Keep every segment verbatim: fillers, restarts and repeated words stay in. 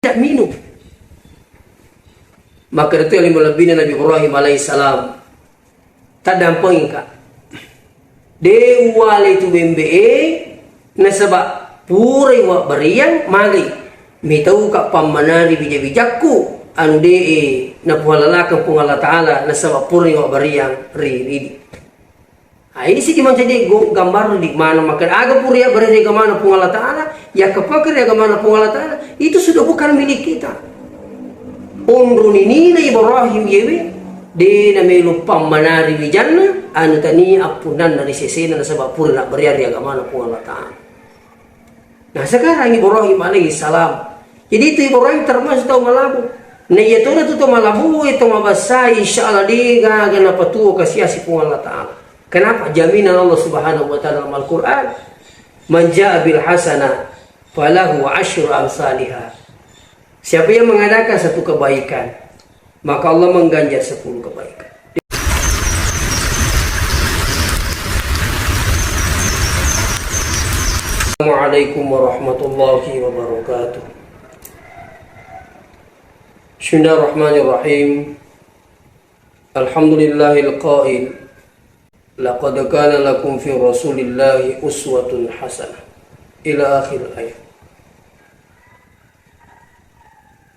tidak minum. Maka itu yang lebih Nabi Ibrahim alaihissalam. Taddampengika. De uwale tu bembe'e, nasaba purai wabbariang, magai. Mitauka pammanari wija-wijakku, anu de'e napuhalalakeng Puang Allah Ta'ala, nasaba purai wabbariang ri ridi. Ah, ini sidi mancaji go-, gambar di mana maka aga pura yabbariang ri agamana Puang Allah Ta'ala, yakkapake ri agamana Puang Allah Ta'ala, itu sudah bukan milik kita. Onroni nina Ibrahim yewe, de namelo pammanari wijanna, anu tania appunnanna ri sesena nasaba pura nabbariang ri agamana Puang Allah Ta'ala. Nah, sekarang Ibrahim alaihissalam. Jadi itu Ibrahim termasuk tau malabu. Nah, iya tona tu tau malabu, itu mabasa, insya Allah de gaga napatuo kasiasi Puang Allah Ta'ala. Kenapa? Jaminan Allah Subhanahu wa Ta'ala dalam Al-Quran. Man ja'a bil hasanah falahu asyru amsalihah. Siapa yang mengadakan satu kebaikan, maka Allah mengganjar sepuluh kebaikan. Assalamualaikum warahmatullahi wabarakatuh. Bismillahirrahmanirrahim. Alhamdulillahil qail, "Laqad kana lakum fi Rasulillahi uswatun hasanah." Ila akhir ayat.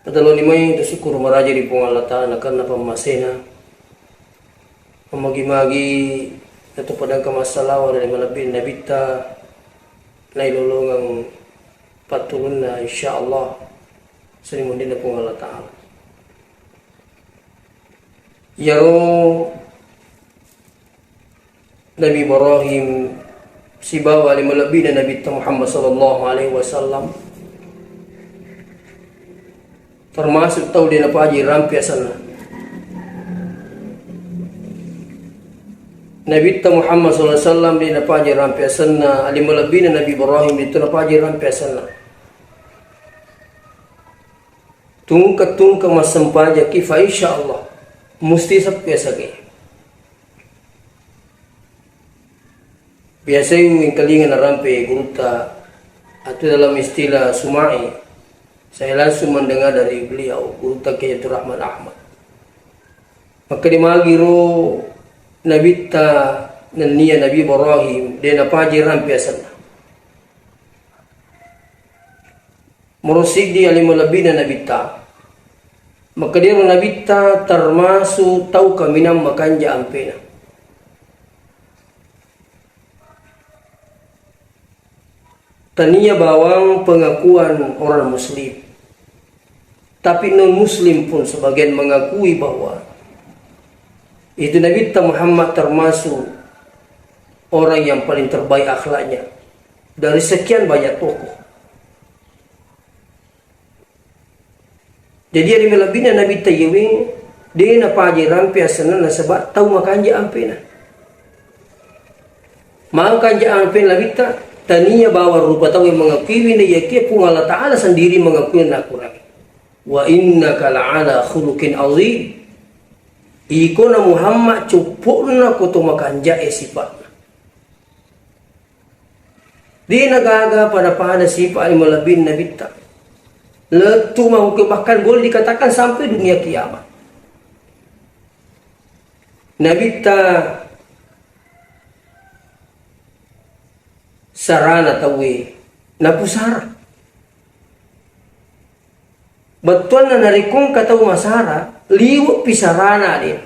Padaloni mai tu syukur maraja ri Puang Allah Ta'ala nakarna pammasena. Mamagi-magi atau padangka massalawa dari malebbi Nabitta nailolongang patturunna, insya Allah, sering mundinna Puang Allah Ta'ala. Iyaro Nabi Ibrahim sibawa ale malebbina Nabitta Muhammad sallallahu alaihi wasallam termasuk tau de napaji rampe asenna. Nabitta Muhammad sallallahu alaihi wasallam de napaji rampe asenna, ale malebbina Nabi Ibrahim itu napaji rampe asenna. Tungke-tungke massempajaki, fa insya Allah musti seppu yasengnge. Biasai wengkalinga narampe gurutta atau dalam istilah suma'i, saya langsung mendengar dari beliau, gurutta Kiai Abdul Rahman Ahmad. Maka dimagiro Nabitta nennia Nabi Ibrahim de napaji rampe asenna. Moro siddi ale malebbina Nabitta. Makkediro Nabitta termasuk tau kaminang makanja ampena. Tania bawang pengakuan orang muslim, tapi non muslim pun sebagian mengakui bahwa itu Nabitta Muhammad termasuk orang yang paling terbaik akhlaknya dari sekian banyak tokoh. Jadi, ale malebbina Nabitta yewe, de napaji rampe asenna nasaba tau makanja ampena. Makanja ampena Nabitta, tania bawang rupa tau yang mengakuiwi, naiyakia Puang Allah Ta'ala sendiri mengakui nakurang. "Wa innaka la'ala khuluqin azim." Ikona Muhammad cuppu'na ko to makanjae sipa'na. De nagaga pada-pada sipa' ale malebbina Nabitta. Lettu mahuke, bahkan boleh dikatakan sampai dunia kiamat. Nabitta sarana tauwe napusara. Bettuanna narekko engka tau masara, liwe'pi sarana de.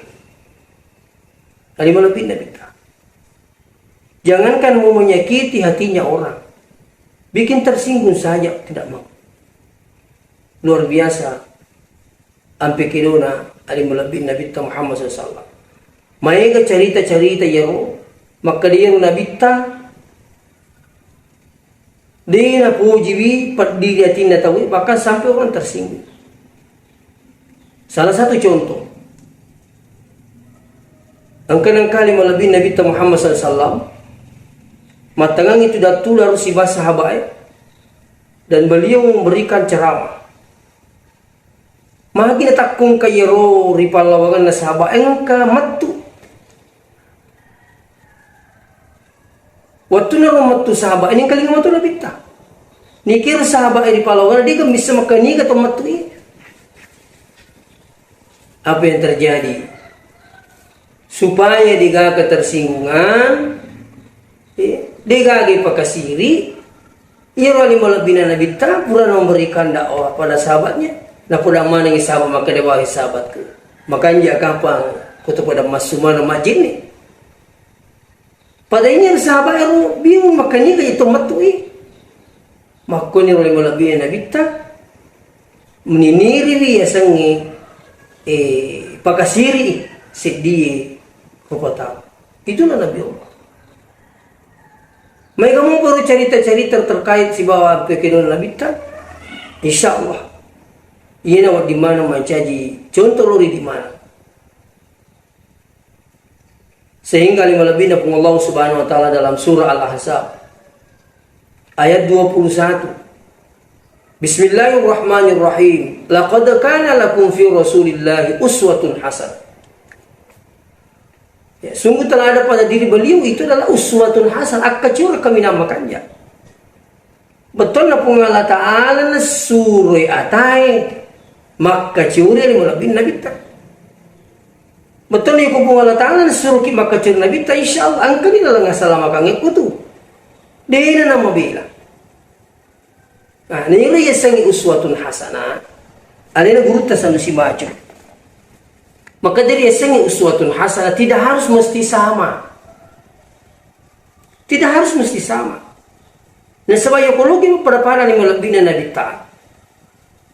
Ale malebbina Nabitta. Jangankan mau menyakiti hatinya orang, bikin tersinggung saja tidak mau. Luar biasa ampe kedona ale malebbina Nabitta Muhammad sallallahu alaihi wasallam. Maega carita-carita iyaro, makkeda iyaro Nabitta de napojiwi peddiri atinna tauwe, bahkan sampai orang tersinggung. Salah satu contoh, engka nengkali malebbi Nabitta Muhammad sallallahu alaihi wasallam, mattangangngi tu dattu laro siba sahabae, dan beliau memberikan ceramah. Magi natakkungka iyaro ri pallawangenna sahabae, engka mettu. Wettunna ro mettu sahabae, nengkalinga matu Nabitta. Nikiru sahabat ri palongan, dia kan bisa makan iga to matui. Apa yang terjadi? Supaya degaga tersinggungan, eh, degaga pakasiri, iyaro ale malebbina Nabitta pura memberikan dakwah pada sahabatnya. Napoda manengi sahabat makkeda, "Wahai sahabatku, makanja kapang ko to pada massumana majinni?" Pada ini sahabat ero bingung, makkaniga itu matui. Makkoni ro malebbina Nabitta, meniniriwi yasengnge, eh, pakasiri seddie rupa tau. Itulah Nabi Allah. Maega mo baru cerita-cerita terkait sibawa kekedoan Nabitta. Insya Allah. Iyena wedding maneng mancaji contoh lori di mana. Sehingga lima lebihnya pun Allah Subhanahu wa Ta'ala dalam surah Al-Ahzab ayat dua puluh satu. Bismillahirrahmanirrahim. Laqad kana lakum fi Rasulillahi uswatun hasanah. Ya, sungguh telah ada pada diri beliau itu adalah uswatun hasanah, akkaciur kaminang makanja. Bettuanna Puang Allah Ta'ala nassuroi atae makkacuri ri malebbina Nabitta. Bettuanna iko Puang Allah Ta'ala nassuroki makkacuri Nabitta, insya Allah engkani laleng asalamakangnge kutu. Dena namabela. Nah, niro yasengnge uswatun hasanah, alena gurutta Sanusi Maju. Maka dari yasengnge uswatun hasanah tidak harus mesti sama. Tidak harus mesti sama. Nasaba yako loki pada-pada ni malebbina Nabitta.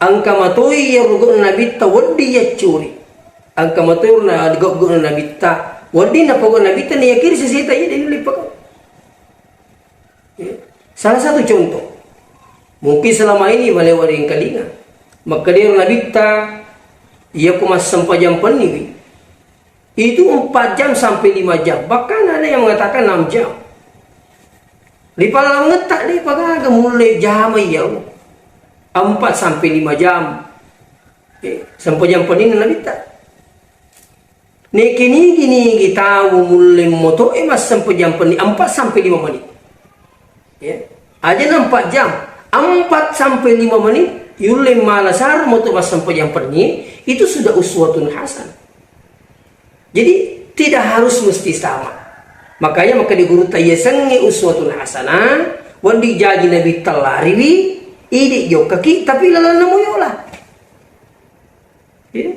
Engka matoi iyaro gau'na Nabitta wedding yaccuri. Engka matoi na gau-, gau'na Nabitta wedding napogau Nabitta, niyakiri seseta iya dena lipakau. Ya. Salah satu contoh. Mungkin selama ini malewa ri engkalinga. Makkedaro Nabitta, iyako massempajang penniwi, itu empat jam sampai lima jam. Bahkan ada yang mengatakan enam jam. Ripallawangetta de pagaga mulle jama iya. Empat sampai lima jam. Eh, sempajang penninna Nabitta. Niki-niki-niki tau mulle moto'e massempajang penni empat sampai lima menit. Ya. Aja na empat jam, empat sampai lima menit, yulle mala saro moto massempajang penni, itu sudah uswatun hasanah. Jadi, tidak harus mesti sama. Makanya maka di guru ta yasengnge uswatun hasanah, wedding jaji Nabitta lariwi, idi jokkaki, tapi lalanna moyola. Ya.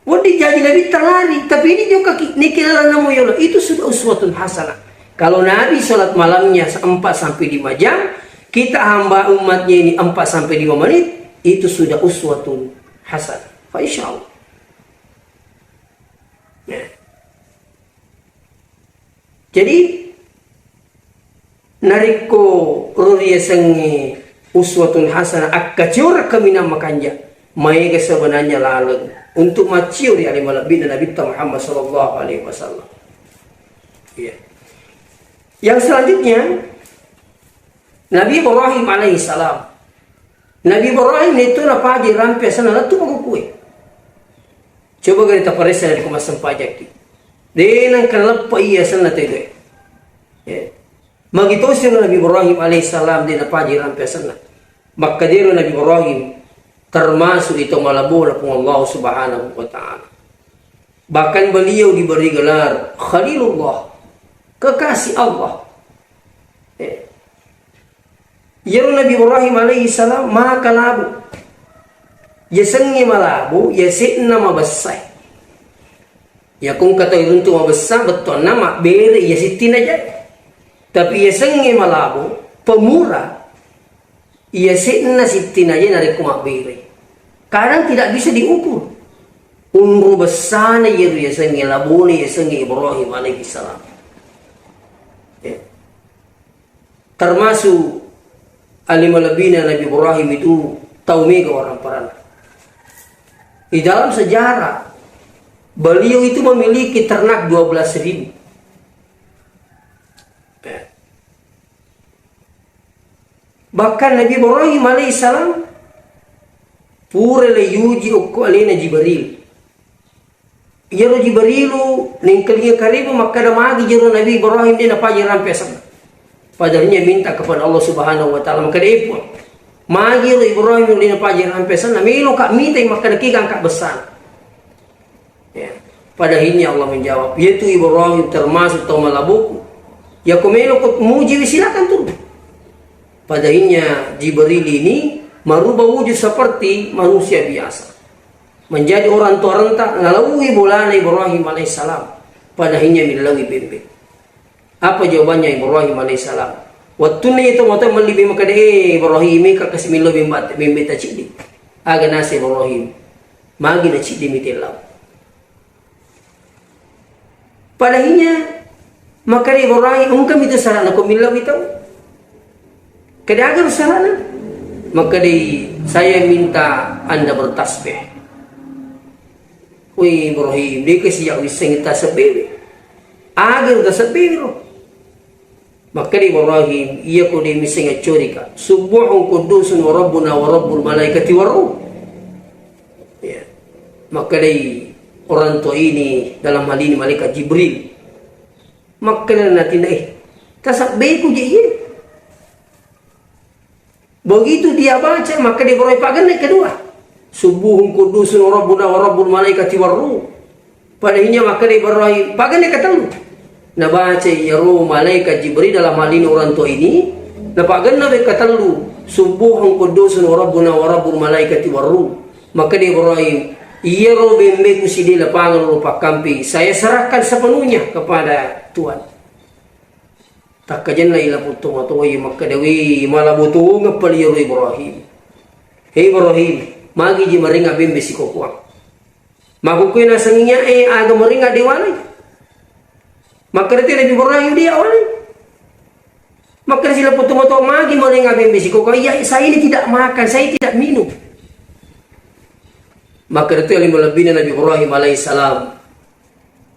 Wedding jaji Nabitta lari, tapi idi jokkaki, niki lalanna moyola. Itu sudah uswatun hasanah. Kalau Nabi sholat malamnya empat sampai lima jam, kita hamba umatnya ini empat sampai lima menit, itu sudah uswatun hasanah. Fa insya Allah. Ya. Jadi, narekko ro riasengnge uswatun hasanah, akkacioreng kaminang makanja, maega sebenarnya laleng untuk macciori ale malebbina Nabitta Muhammad sallallahu alaihi wasallam. Iya. Yang selanjutnya, Nabi Ibrahim alaihissalam. Nabi Ibrahim itu napaja rampe asenna lettu makkukkue. Coba gari taparessa dari ko massempajakki. De nengka naleppa iya asenna tau itu. Ya. Magi tosi Nabi Ibrahim alaihissalam de napaja rampe asenna. Makkadero Nabi Ibrahim termasuk itu malabona Puang Allah Subhanahu wa Ta'ala. Bahkan beliau diberi gelar Khalilullah, kekasih Allah. Eh. Iyaro Nabi Ibrahim alaihi salam maka labu. Yasengnge malabu, yase'na mabessae. Yakung kata iruntu mabessa, bettuanna mabbere iya sittinaja. Tapi yasengnge malabu, pemurah, iya se'na sittinaja narekko mabbere. Kadang tidak bisa diukur. Unru bessana iyaro yasengnge labone yasengnge Ibrahim alaihi salam. Ya. Termasuk ale malebbina Nabi Ibrahim itu tau mega orang parana. Di dalam sejarah, beliau itu memiliki ternak dua belas ribu. Ya. Bahkan Nabi Ibrahim alaihissalam pura le yuji okko alena Jibril. Iyaro Jibrilu nengkalinga karibu makkada magi jero Nabi Ibrahim de napaja rampe asenna. Padahal ia minta kepada Allah Subhanahu wa Ta'ala, makkada, "Eh, Puang, Magi ro Ibrahim ri na paja rampesanna, meloka mitai makkeda kega angka bessana. Ya. Pada akhirnya Allah menjawab, yaitu Ibrahim termasuk tau malabuku. Ya ko meloko muji, silakan tuh. Pada akhirnya Jibril ini merubah wujud seperti manusia biasa. Menjadi orang tua renta, nalaui bolana Ibrahim alaihissalam. Pada akhirnya millaui bembe. Apa jawabannya Ibrahim alaihissalam? Wattunna itu mata melli bembe, kada, eh, Ibrahim, ka kasi millau bembe, bembe ta ciddi. Aga nasa Ibrahim. Magi na ciddi mitellau. Pada akhirnya, makkeda Ibrahim, engka mitu sarana ko millau itu. Kada aga sarana? Makkeda, saya minta Anda bertasbih. Woi Ibrahim, de kasi ya wisseng tasbih. Aga tasbih ro. Makkeda Ibrahim, iya ko de misseng accorika. Subbuhun quddusun wa rabbuna wa rabbul malaikati war ruh. Ya. Makkedai orang tua ini, dalam hal ini malaikat Jibril. Makkeda natinna, eh, tasabbeku je iye. Begitu dia baca, makkeda Ibrahim, paganna kedua. Subbuhun quddusun wa rabbuna wa rabbul malaikati war ruh. Pada akhirnya makkeda Ibrahim, paganna katellu. Nabaca iyaro malaikat Jibril dalam hal ini orang tua ini, napaganna wekka tellu, subbuhun quddusun wa rabbuna wa rabbul malaikati war ruh. Makkeda Ibrahim, iyaro bembeku siddi lapangeng lo pakkampi, saya serahkan sepenuhnya kepada Tuhan. Takkajenna ila puttu matoa makkeda, wi, mala botongeng pale iyaro Ibrahim. Hei Ibrahim, magi ji marenga bembe sikokoang. Makukkue nasengngi iyae aga maringa de walai. Makkeda to Nabi Ibrahim, de walai. Makkeda sila puttu matoa, magi maringa bembe sikokoang, iya, saya ini tidak makan, saya tidak minum. Makkeda to lima lebbina Nabi Ibrahim alaihissalam,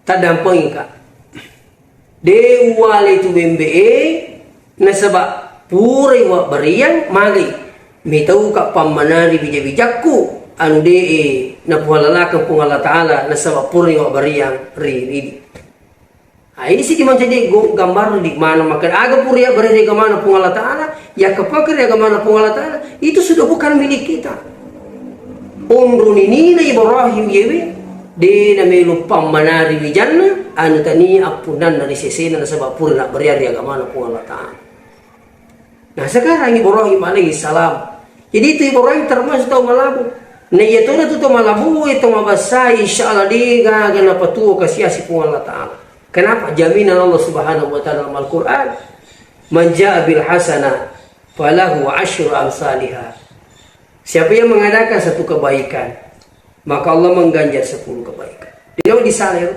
taddampengika. De uwale tu bembe'e, nasaba purai wabbariang, magai. Mitauka pammanari wija-wijakku, anu de'e napuhalalakeng Puang Allah Ta'ala, nasaba purai wabbariang ri ridi. Ah, ini sidi mancaji go-, gambar di mana makkeda aga pura yabbariang ri agamana Puang Allah Ta'ala, yakkapakeng ri agamana Puang Allah Ta'ala, itu sudah bukan milik kita. Onroni nina Ibrahim yewe, de namelo pammanari wijanna, anu tania appunnanna ri sesena nasaba pura nabbariang ri agamana Puang Allah Ta'ala. Nah, sekarang Ibrahim alaihi salam. Jadi itu Ibrahim termasuk tau malabu. Nah, iya tona tu tau malabu, itu mabasa, insya Allah de gaga napatuo kasi-asi Puang Allah Ta'ala. Kenapa? Jaminan Allah Subhanahu wa Ta'ala dalam Al-Quran. Man ja'a bil hasanah falahu asyru amsaliha. Siapa yang mengadakan satu kebaikan, maka Allah mengganjar sepuluh kebaikan. Dino disala ero.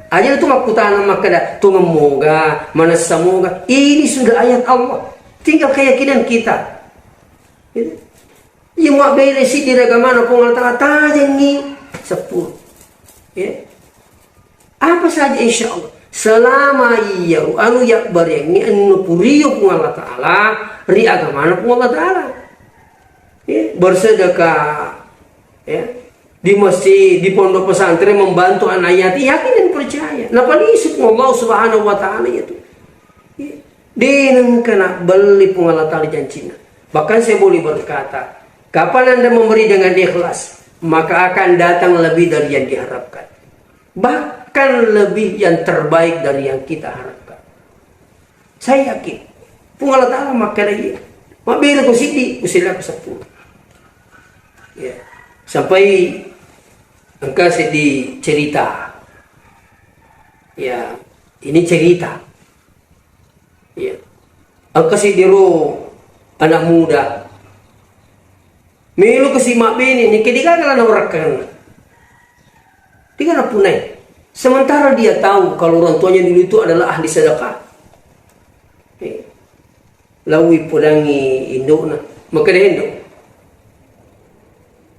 Aja tu makkutana makkeda, tongeng moga, manessa moga. Ini sudah ayat Allah. Tinggal keyakinan kita. Gitu. Iya, mabbere siddi ri agamana Puang Allah Ta'ala, tajengngi sepuluh. Ya. Apa saja, insya Allah. Selama iya anu yabbariangngi anu purio Puang Allah Ta'ala, ri agamana Puang Allah Ta'ala. Ya, bersedekah, ya, di masjid, di pondok pesantren, membantu anak yatim, yakin dan percaya. Napalisu Puang Allah Subhanahu wa Ta'ala itu. Ya. De nengka nabbelli Puang Allah Ta'ala jancinna. Bahkan saya boleh berkata, kapan Anda memberi dengan ikhlas, maka akan datang lebih dari yang diharapkan. Bahkan lebih yang terbaik dari yang kita harapkan. Saya yakin. Puang Allah Ta'ala makkeda iya. Mabbere ko siddi, usilako sepuluh. Ya. Sampai engka seddi cerita. Ya, ini cerita. Iya. Engka siddi ro anak muda. Melo kasi mabbene, nengka de gaga lana warakkanna. De gaga napunnai. Sementara dia tahu kalau orang tuanya dulu itu adalah ahli sedekah. Iya. Laui podangi indokna. Makkeda, "Indo,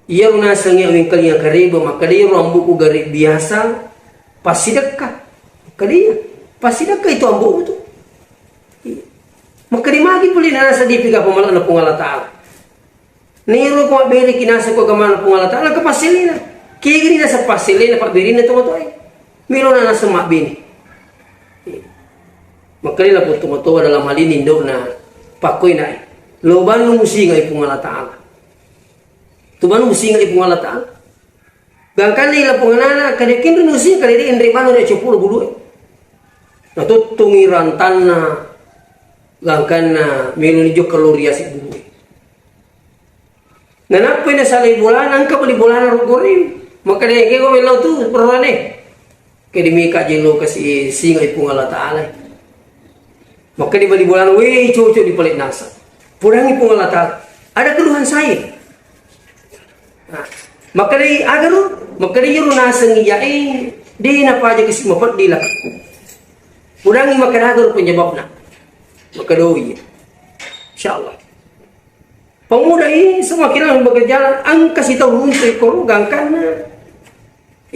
iyaro nasengnge wengkalinga kareba, makkeda iyaro amboku gare biasa passidekka." Makkeda, "Iya, passidekka itu ambomu tu." Iya. Makkeda, "Magi pole naseng depi gaga pamalana Puang Allah Ta'ala." Nero ko mabbereki naseng ko agamana Puang Allah Ta'ala, ke passelena. Kegani naseng passelena pabberina tomatoae. Melo na naseng mabbene. Iya. Makkedai lapong tomatoa dalam hal ini indokna, pakkoi nae. Lo bannu musingai Puang Allah Ta'ala. Tu bannu musingai Puang Allah Ta'ala. Gangkanna ila Puang Allah Ta'ala, kada kinri nusinga kada de enre bannu de ceppulo bulu. Natuttungi rantanna, gangkanna melo ni jokka lo riasi bulu. Nanappai nasalai bolana, engka bali bolana ro goreng. Makkeda, "Kego mellau tu, perrane." Kedi mika jelo kasi singa Puang Allah Ta'ala. Makkeda bali bolana, "Weh, cocok di paling nasa." Pudangi Puang Allah Ta'ala. "Ada keluhan saya." Nah, makkeda, "Aga ro?" Makkeda, "Iyaro naseng iya, eh, de napaja kasi mapeddi lakku." Pudangi makkeda, "Aga ro penyebabna?" Makkeda, "Oh iya. Insyaallah." Pemuda ini semakin lama berjalan, engka sitau runtu ikoro gangkanna.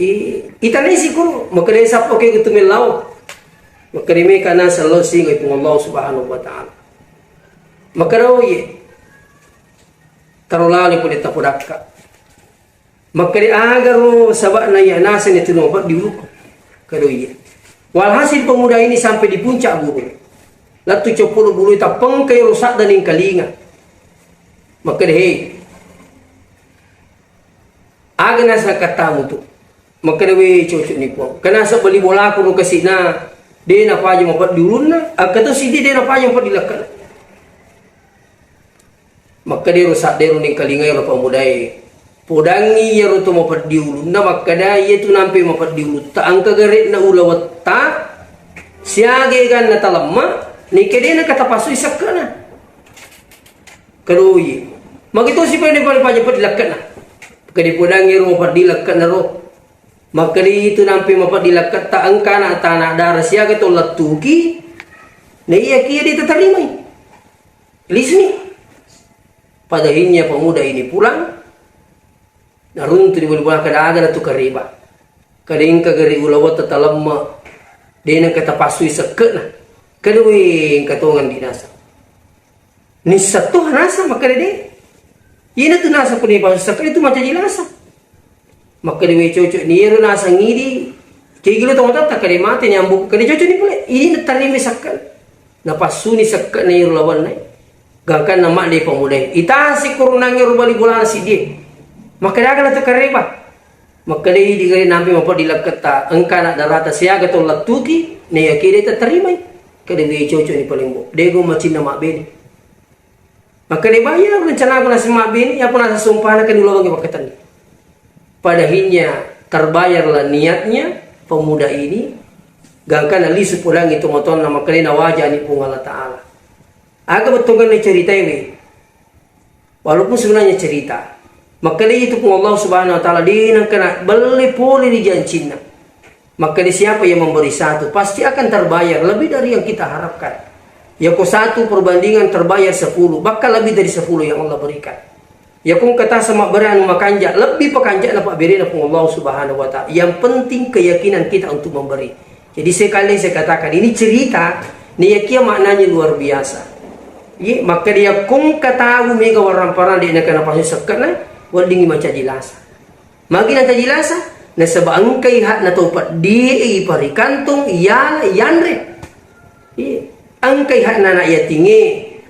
I, itanai sikoro, makkeda sappo ke gutu mellau. Makkeda meka naseng lo singa Puang Allah Subhanahu wa Ta'ala. Makkeda, "Oh iye. Taro lali pole tapodakka." Makkeda, "Aga ro saba'na iya naseng itu nomor di ulukku?" Kado iya. Walhasil pemuda ini sampai di puncak gunung. Lettu ceppulo bulu tappengka ero sadda nengkalinga. Makkeda, "Hei, aga naseng kattamu tu?" Makkeda, "We, cocok ni Puang. Kenasa bali bolaku ro kasina, de napaja mapeddi ulunna, akka to sidi de napaja mapeddi lakkana." Makkeda ero sadda ero nengkalinga ero pemudae, "Podangi iyaro to mapeddi ulunna, makkeda iya tu nampe mapeddi ulutta, engka gare'na ulawetta, siaga eganna talemma, nengka de nengka tapasui sekkena." Kado iye. Magi tosi pale pale paja peddi lakkena. Kede podangi ero mapeddi lakkena ro. Makkeda itu nampe mapeddi lakketta engka anak tanah darah siaga to lettuki. Na iya kia de tatarimai. Lisni. Pada akhirnya pemuda ini pulang. Naruntu di bulu-bulu kada aga natu kareba. Kada engka gari ulawetta talemma. De nengka tapasui sekkena. Kada we engka tongang di nasa. Nissatto nasa makkeda de. Iyana tu nasa puni pasui sekkena itu mancaji lasa. Makkeda we cocok ni ero nasa ngidi. Kegi lo tomatoatta kada mate nyambung kada cocok ni pole. Ini natarima sekkena. Napassuni sekkena ero lawanna. Gangkanna madde pemudae. Itasi kurunangnge ro bali bolana siddi. Makkeda aga natu kareba. Makkeda idi gare nampe mapeddi lakketta, engka anak darata siaga to lettuki, na iya kede tatarimai. Kede we cocok ni paling bo. Dego macinna mabbene. Makkeda bayar rencana aku nasi mabbene, apa nasa sumpana kan ulawangi pakkatenni. Pada akhirnya terbayarlah niatnya pemuda ini, gangkanna lisu podangi tomatoanna makkeda nawajani Puang Allah Ta'ala. Aga bettuanna cerita ini. Walaupun sebenarnya cerita, makkeda itu Puang Allah Subhanahu wa Ta'ala de nengka nabelle pole ri jancinna. Makkeda siapa yang memberi satu, pasti akan terbayar lebih dari yang kita harapkan. Yako satu perbandingan terbayar sepuluh, bahkan lebih dari sepuluh yang Allah berikan. Yako kata sama beranu makanja, lebih pakanjana pabberena Puang Allah Subhanahu wa Ta'ala. Yang penting keyakinan kita untuk memberi. Jadi sekali saya katakan, ini cerita, niyakia maknanya luar biasa. Ye, makkeda yakkung katawu mega warang-parang de nengka napasui sekkena, weddingi mancaji lasa. Magi nancaji lasa, nasaba engkai hakna tau peddi, iparikantong, iyala, yanre. Ye, engkai hakna anak yatingnge,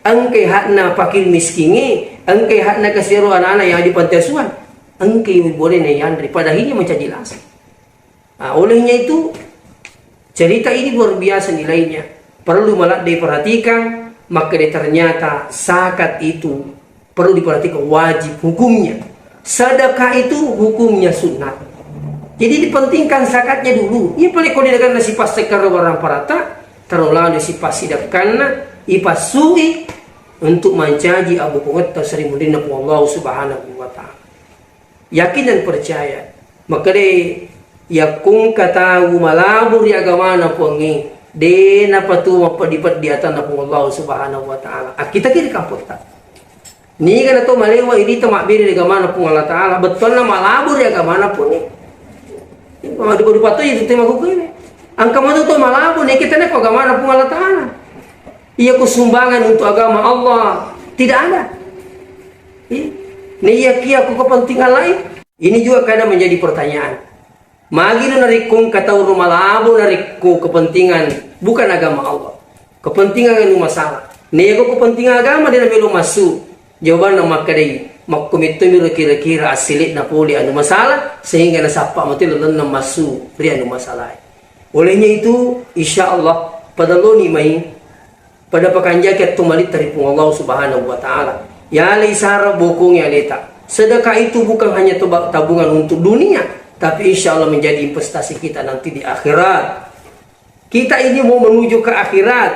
engkai hakna fakir miskingnge, engkai hakna kasiaro anak-anak yang di panti asuhan. Engkai boleh na yanre, padahal ini mancaji lasa. Ah, olehnya itu, cerita ini luar biasa nilainya. Perlu maladde perhatikan, makkeda ternyata zakat itu perlu diperhatikan wajib hukumnya. Sedekah itu hukumnya sunat. Jadi dipentingkan zakatnya dulu. Ini paling kau dengarkan nasi pas sekar warang parata, terlalu si pas sidakkanna, ipasui untuk mancaji abu pengetta seri mudinna Allah Subhanahu wa Ta'ala. Yakin dan percaya. Makkeda, yakkung katawu malabu ri agamana Puangnge, de napatu mappeddi-peddi atanna Puang Allah Subhanahu wa Ta'ala. Akkita ki ri kampotta. Niga na to malewa irita mabbere ri agamana Puang Allah Ta'ala, bettuanna malabu ri agamana Puangnge. Madupa-dupa to itu tema kuku ini. Angka matu to malabu, ne kita ne ko agamana Puang Allah Ta'ala. Iya ku sumbangan untuk agama Allah. Tidak ada. Iya. Naiyakia ku kepentingan lain. Ini juga kadang menjadi pertanyaan. Magi lo narekko engka tau ro malabo narekko kepentingan bukan agama Allah. Kepentingan anu masalah. Naiyaga ko penting agama de namelo massu. Jawabanna makkedai, makkumittomiro kira-kira assile'na pole anu masalah, sehingga nasappa matu lalenna massu ri anu masalah. Olehnya itu, insya Allah, pada loni mai, pada pakanjaki attu malitta ri Puang Allah Subhanahu wa Ta'ala. Yalai sara bokongi aleta. Sedekah itu bukan hanya toba-, tabungan untuk dunia, tapi insya Allah menjadi investasi kita nanti di akhirat. Kita ini mau menuju ke akhirat.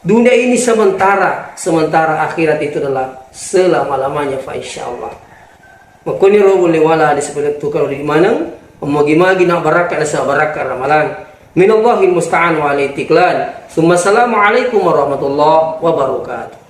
Dunia ini sementara, sementara akhirat itu adalah selama-lamanya, fa insya Allah. Makkoniro bolle wala di sebelah tukar di maneng, magi-magi nak barakka nasaba barakka Ramalang. Minallahil musta'an wa alaihi tiklan. Summa assalamualaikum warahmatullahi wabarakatuh.